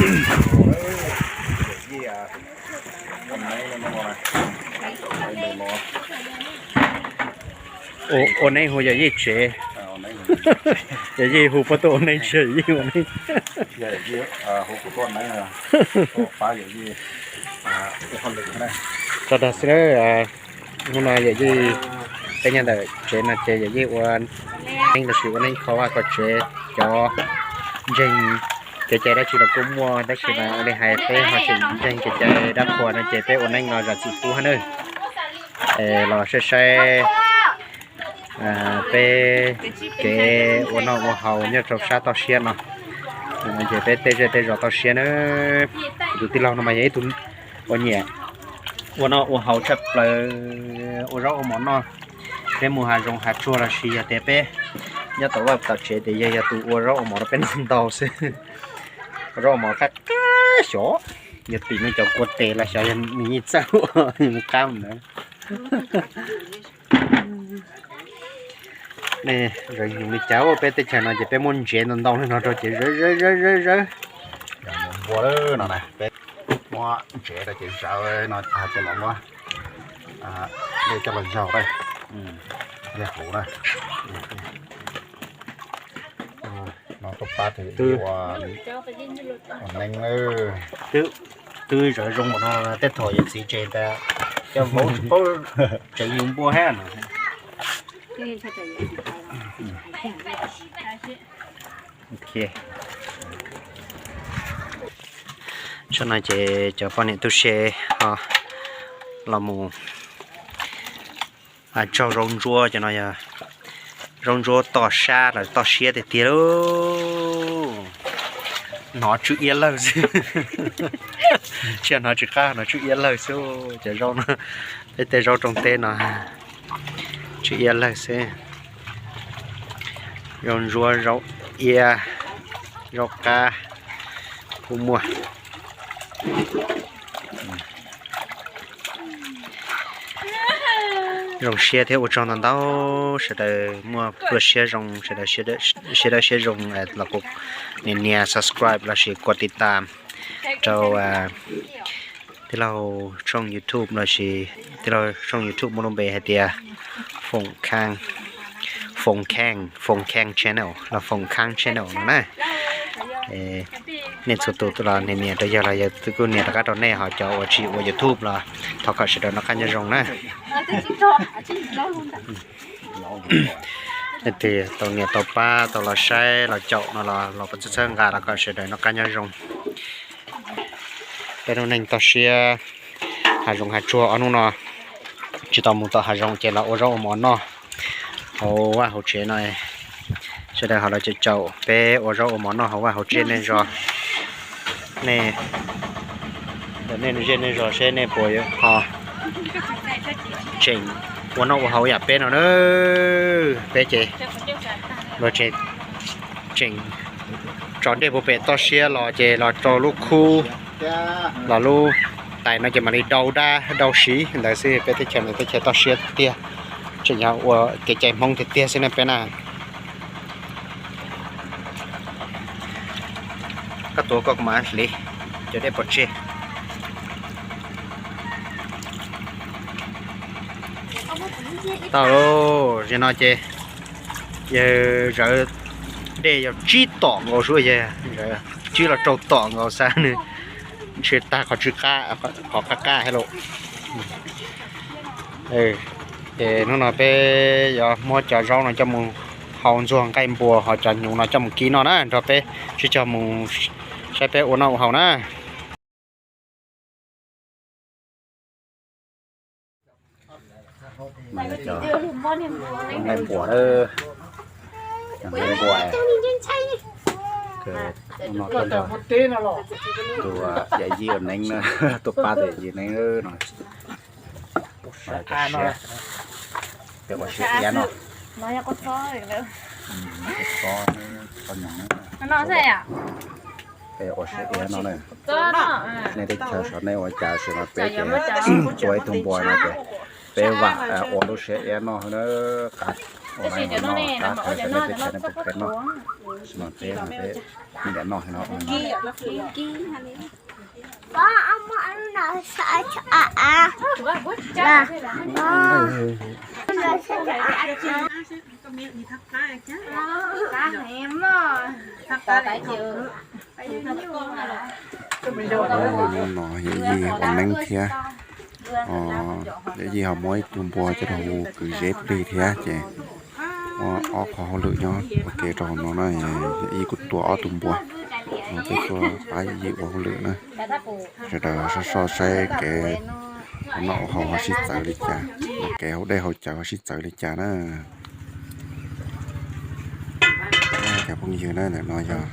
Ua neeb hu yawm yij tsev, yawm yij hu puab tuaj ua neeb tsis yawm yij ua neeb. Tso dag xwb na. Hnub no yawm yij peb nyob ntawm tsev no ces yawm yij ua neeb los sis ua neeb kho vaj kho tsev, cov ntseeg kev cai dab tsi los kuj muaj, tab sis mas ua li hais peb ho tseem ntseeg kev cai dab qhuas no ces peb ua neeb no zam txim pub hab nawb. Es los saib saib peb kev ua noj ua haus nyob rau sab toj siab no, ces peb tej zej tej zos toj siab na. Tus tij laug no mas yog ib tug uas nyiam ua noj ua haus tshaj plaws, ua zaub ua mov noj. Peb mus hav zoov hav tsuag los sis yog tias peb nyob tom vaj tom tsev ces yog, yog tus ua zaub ua mov rau peb noj ntau xwb. Ua zaub ua mov qab qab xyov, yog tim no cov kua tes los xyov yog nws yeej txawj ua mus qab ntawd. Nej zawv nyoos li cas, peb teb chaws no ces peb muab ntsev ntau ntau li no rau ces zawv zawv zawv zawv zawv. Npua no na, peb muab ntsev rau ces zawv no ces los muab dej coj los zaug na, dej hauv na. No tuaj pab tus ua neeb. Twb zawv zoo npaum no tej thaum yawm txiv tsev tas coj vauv tsis paub tsev yus npua hab no. Tsam no ces cov poj niam tub se ho los mus tsaug zaub ntsuab, cov no yog zaub ntsuab toj sab los toj siab tiag tiag lauj. Hnov tsw iab lawg xwb, tsis yog hnov tsw qab, hnov tsw iab lawg xwb. Cov zaub no, peb tej zaub rooj teb no tsw iab lawg xwb. Zaub ntsuab, zaub iab, zaub qab kuj muaj. Zoo siab thiab ua tsaug ntau ntau sawv daws muaj pluaj siab zoo, sawv daws siab dawb siab zoo los kuj nias nias subscribe los sis kuas tiv tam rau tij laug tshooj YouTube los sis tij laug tshooj YouTube muaj lub npe hais tias Foom Kheej, Foom Kheej, Foom Kheej channel los Foom Kheej channel no na. Nej txhua tus los nias nias rau, yog los yog kuj nias rov qab rau nej, ho cov uas tsis ua YouTube los thov kom sawv daws noj qab nyob zoo na. Leej twg tau nias tau pab tau los saib los caum no los los txhawb txhawb nqa los kom sawv daws noj qab nyob zoo. Peb lub neej toj siab hav zoov hav tsuag ob hnub no tsis tau mus tom hav zoov ces los ua zaub ua mov noj hauv vaj hauv tsev no. Sawv daws ho los caum caum peb ua zaub ua mov noj hauv vaj hauv tsev nej zos. Nej, nej zej nej zos seb nej puas ho tseem ua noj ua haus yam peb no na. Peb ces luag tseem tso dej puag pem toj siab los ces los rau lub khub, los lub tais no ces mam li dau dab dau siv ntawd xwb. Peb teb chaws no teb chaws toj siab tiag, tseem yog ua kev cai Hmoob tiag tiag xwb na peb na. Koj tuav koj kuv mam hliv cov dej pov tseg. Tau lauj, zaum no ces yawg zawv dej yog tsib tom nkaus sub, yawg zawv tsib los rau tom nkaus xav nws ntshe tag qhov tsw qab, qhov qab qab thiab lauj. Ces hnub no peb yuav muab cov zaub no coj mus hau ntxuag nqaij npua, ho cov hnyuv no coj mus kib noj na, nrog peb sib cog mus saib peb ua noj ua haus na. Nqaij npua, nqaij npua, tus yawm yij ua neeb na, tuaj pab tus yawm yij neeb no. Peb ua siab iab no. Peb ua siab iab no na. Nej teb chaws saum nej ua cas sim no peb ces tua ib tug npua no ces peb vam ua lub siab iab no na. Qab Tab sis cov no ne, tab sis peb tsis noj, tab sis mas peb, peb nyiam noj no. No Yawm Yij ua neeb thiab, Yawm Yij ho muab ib tug npua coj los hu kwv zeb plig thiab ces muaj ob qho hauj lwm nyob ua ke rau hauv no na. Yawm Yij kuj tua ob tug npua, peb tuaj pab Yawm Yij ua hauj lwm na. Sawv daws soj soj saib kev ua noj ua haus ho sib txawv li cas, ua kev haus dej haus cawv ho sib txawv li cas na. Cov phooj ywg na, ntawm no yog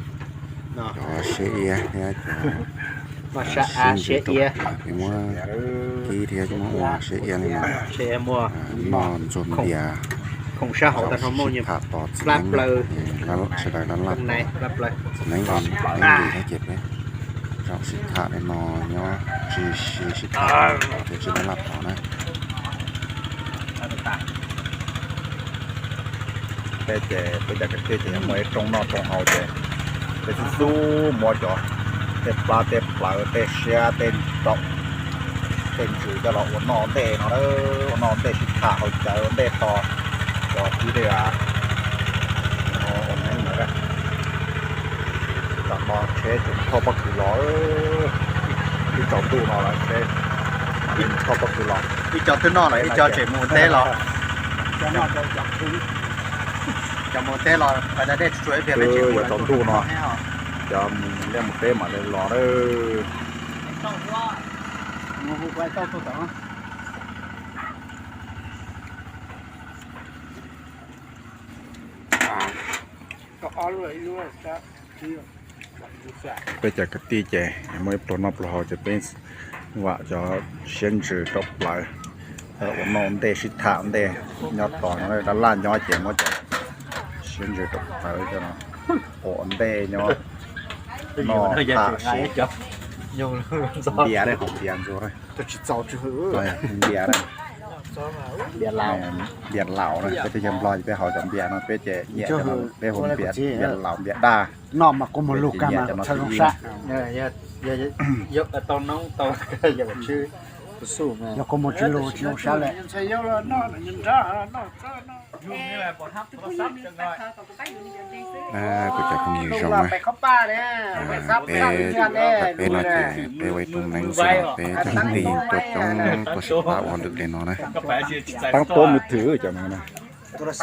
cov siab iab thiab cov siab ntsws rau peb muab kib thiab muab ua siab iab li no. Noj ntxuag npias, zaum sib tham tos txiv neeb, sawv daws laj laj tos txiv neeb, neeb nqis thiab ces peb zaum sib tham li no nyob tsis sib tham tos thiab tsis laj laj tos na. Peb ces peb cov kwv tij ces yog muaj ib rooj noj rooj haus ces peb xub xub muab cov tej plab tej plawv tej siab tej nraum tej ntsws coj los ua noj ua ntej no, ua noj ua ntej sib tham haus cawv ua ntej tos cov tib neeg ua neeb na. Tam no tsheb tseem thauj pob kws los, ib tsaus ntuj no lawm tsheb thauj pob kws los. Ib co twb noj lawm, ib co tseem mus teb los. Cov mus teb los, twb yuav tsaus ntuj no, cov mus liaj mus teb mam li los lawm. Peb cov kwv tij ces muaj ib pluag noj pluag haus ces peb vam cov siab ntsws rau plawv, ua noj ua ntej sib tham ua ntej nyob tos no, laj laj nyob ces muab cov siab ntsws rau plawv coj los ua ntej nyob, noj tham siv. Npias, hom npias ntxuag, npias, npias laus na, peb twb yog nplog ces peb haus cov npias no, peb ces nyiam, peb hu npias laus npias daj. Noj mas kuv mus lug kag mas txhawj zoo sab. Yog kuv mus tsis lug tsis zoo sab lawm. Kuv cov phooj ywg zoo na, peb, peb no ces peb ua ib rooj neeb xwb los peb cov kwv tij tuaj coob tuaj sib pab ua lwm li no na. Taab tuab mus thwm cov no na. Nws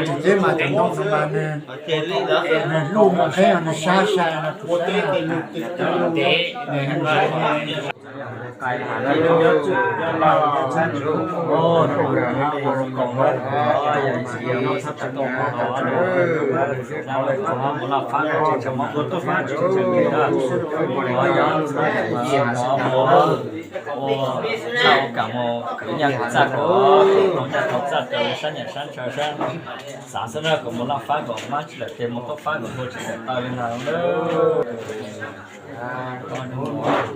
tsis teb mas cov ntoo no mas nws, nws luj mus qheb nws sab sai no tus sab. Ua txaj kom nyaj tau txaj rau sab nyam sab ntsha sab xav xwb na, kom mus laj fab kom mab tsis lawm tes mus tuaj fab kom hlua tsis tawm taw li no na.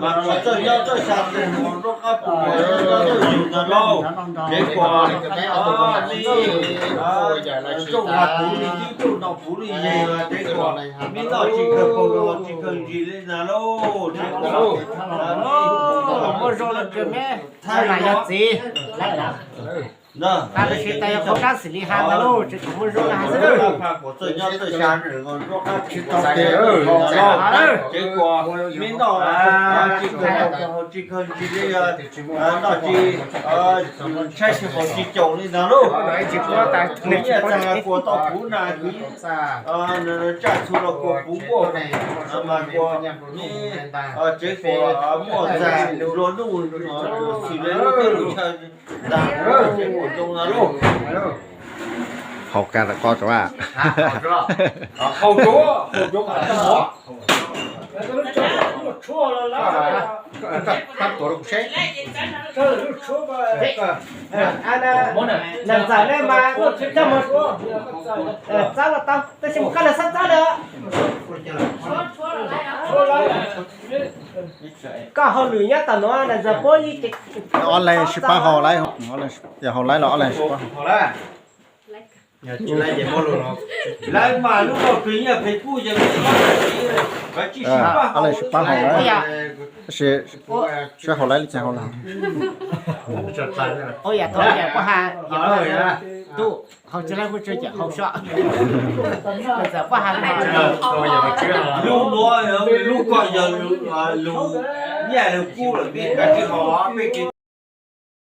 Mas kuv txawj nyob txawj xya tus mus rov qab pum yus ntawd lauj. Ces kuas nej txoj hais puv li tib tug no puv li yeg, ces kuas nej noj tsis kawg paug los tsis kawg ntsis li ntag lauj. Ces kuas muaj zoo los thaij lam yog txiv. Tab sis tas yog qhov kab xim li has ntag lauj, tsis tau muaj zoo li has xwb. Kuv txawj nyob txawj xya, tsis tau tias ces kuas nej noj tsis kawg paug tsis kawg ntsis li, noj tsis, saib tsis haus tsis caum li ntag lauj. Kuv nyiaj txag kuas tau puv nas, kuv tsaj txhu los kuas puv nkuaj, mas kuas nej, ces kuas muaj txag luag nuj xwm le lub teb lub chaw ntag, ces kuas zoo ntag lauj. Haus kag tom ko tso a. Neeg ntxawm ne mas coj mus txawb los tau, tab sis mus koj lawv xab txawb lawm. Koj hauj lwm nyob tom nuav neeg ntxawm puab li. Online sib pab haus laiv, yog haus laiv los online sib pab haus. Lawv mas lub kaus kws nyiaj phem kuj yog online sib pab haus laiv, tab sis sib haus laiv li cas haus lawm. Ua yam thaum yam puab has, tub haus tsis laiv kuj tsis yam haus soj. Txawm puab has lub nuav, lub ko yog lug nyiaj lug kub lawm peb kav tsij haus peb kev.